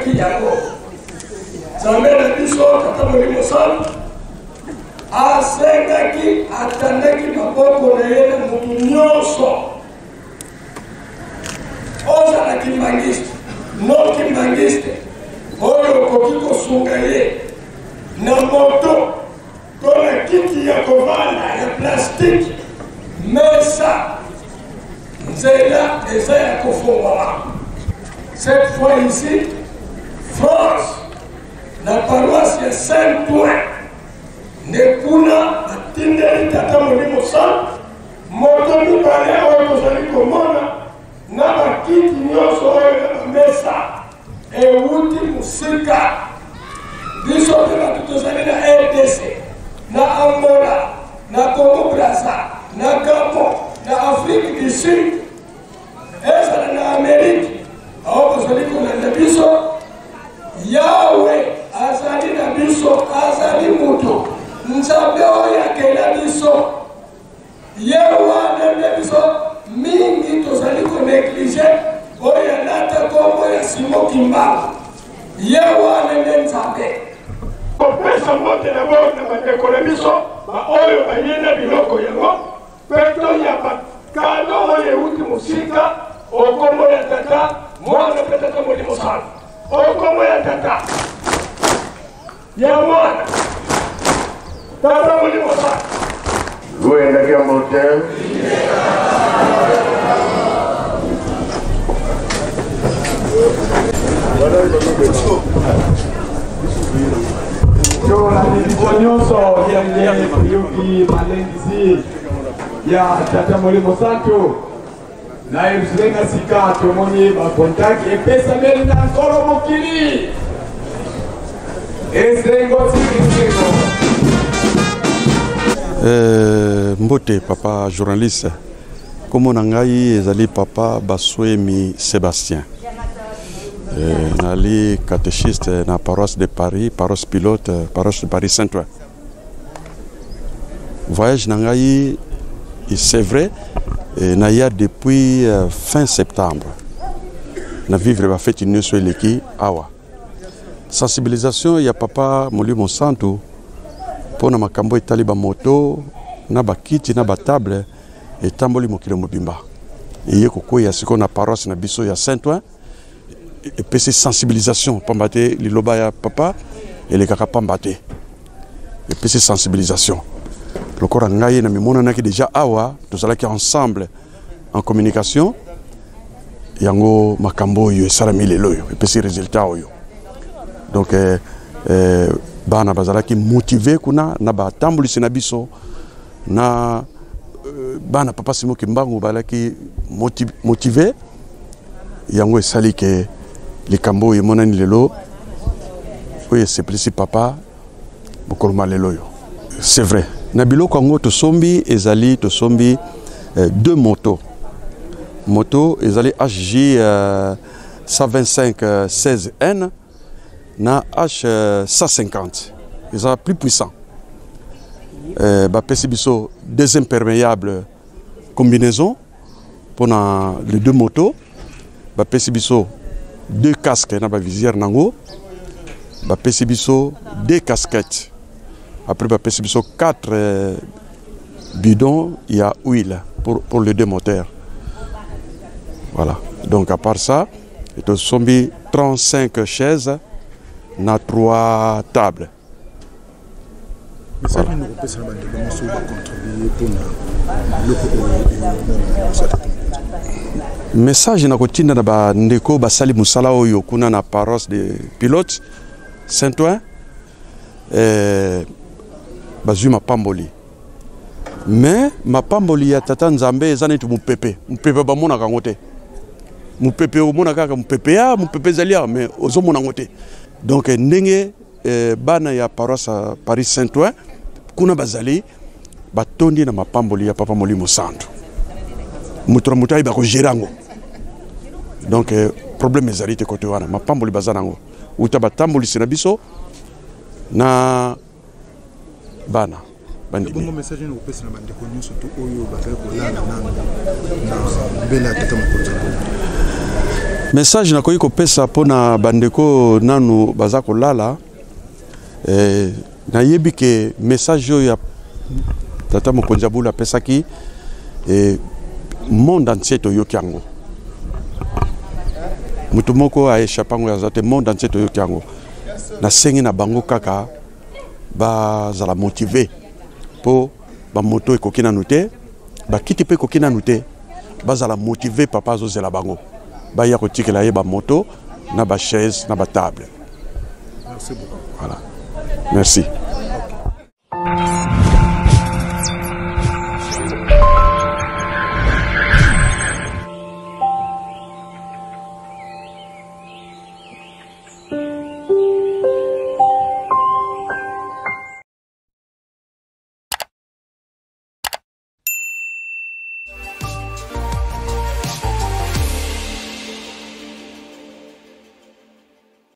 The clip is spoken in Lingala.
Toyokaki yango. Nzambe na biso, Tata Molimo Santu, asengaki, atandaki maboko na ye na moto nyonso, ozala kimbangiste no kimbangiste, oyo okoki kosunga ye na moto to na kiti ya kovanda ya plastike, mesa, nzela eza ya kofongwama. Cette fois ici, France, na paroisse ya Saint Ouen, nde kuna batindeli Tata Molimo Santu moto mibale oyo tozali komona na bakiti nyonso oyo na bamesa ewuti mosika. Biso mpe bato tozali na RDC, na Angola, na Congo Brazza, na Gabon, na Afrique du Sud, ezala na Amerique, awa bozali kolanda biso. Yawe azali na biso, azali moto Nzambe oyo akela biso. Ye wana nde biso mingi tozali koneglige, oyo alata nkombo ya Simo Kimbangu. Ye wana nde Nzambe. Kopesa mbote na bo na bandeko na biso baoyo baye na biloko yango, mpe toyamba kado oyo euti mosika, okombo ya Tata, Mwana mpe Tata Molimo Santu. Okombo ya Tata, ya Mwana, Tata Molimo Santu. Goyendaki ya mote. Tolandi biso nyonso ndenge toyoki malendisi ya Tata Molimo Santu na Yerusalemu ya sika. Tomoni bakontak epesameli na Nkolo mokili. Esengo tiki esengo. Mbote papa journaliste, kombo na ngai ezali papa Baswemi Sébastien. Nali catéchiste na paroisse de Paris, paroisse pilote, paroisse de Paris Saint-Ouen. Voyage na ngai, c'est vrai, naya depuis fin septembre. Na vivre ba fête nyonso eleki awa. Sensibilisation ya papa Molimo Santu mpona makambo etali ba moto na bakiti na ba table etamboli mokili mobimba. Eye kokwea sikoyo na paroisse na biso ya Saint-Ouen, epesi sensibilisation pamba te liloba ya papa elekaka pamba te. Epesi sensibilisation lokola ngai na mimonanaki déjà awa, tozalaki ensemble en communication. Yango makambo oyo esalami lelo oyo epesi résultat oyo. Donc bana bazalaki motivé kuna na batambulisi na biso na bana papa Simo Kimbangu bazalaki motivé. Yango esali ke likambo oyo emonani lelo oyo esepelisi papa mokolo ma lelo oyo. C'est vrai, na biloko yango tosombi ezali tosombi deux motos. Moto ezali HJ 125 16N na H 150, eza plus puissant. Bapesi biso deux imperméables combinaison mpona les deux motos, bapesi biso deux casques na ba visière nango, bapesi biso deux casquettes, après bapesi biso 4 bidons ya huile pour les deux moteurs. Voilà. Donc à part ça, tosombi 35 chaises na 3 tables. Message nini okopesa na bandeko nyonso oyo bacontribue mpona biloko oyo osala Tata Mokonzi? Message na kotinda na bandeko basali mosala oyo kuna na paroisse de pilote Saint-Ouen, bazwi mapamboli. Mais mapamboli ya Tata Nzambe eza neti mopepe. Mopepe bamonaka yango te. Mopepe omona kaka mopepe ya mopepe ezali awa, mais ozomona yango te. Donc ndenge bana ya paroisse ya Paris Saint-Ouen kuna bazali batondi na mapamboli ya Papa Molimo Santu. Moto na moto ayeba kogérer yango. Donc problème ezali te kote wana, mapamboli baza nango. Uta batambolisi na biso na bana bandimi. Bongo message nini okopesa na bandeko nyonso to oyo bazali kolala nano na mbela ya Tata Mokonzi ya Kongo? Message nakoki kopesa mpo na bandeko nanu baza kolala, nayebi ke message oyo ya tata mokonzi ya bulu apesaki, monde entier toyoki yango. Moto moko aéchappe yango aza te, monde entier toyoki yango. Nasengi na bango kaka bazala motive mpo bamoto ekoki nanu te, bakiti mpe ekoki nanu te, bazala motive. Papa azozela bango baya kotikela ye bamoto na bachaise na batable. Merci beaucoup. Voilà. Merci.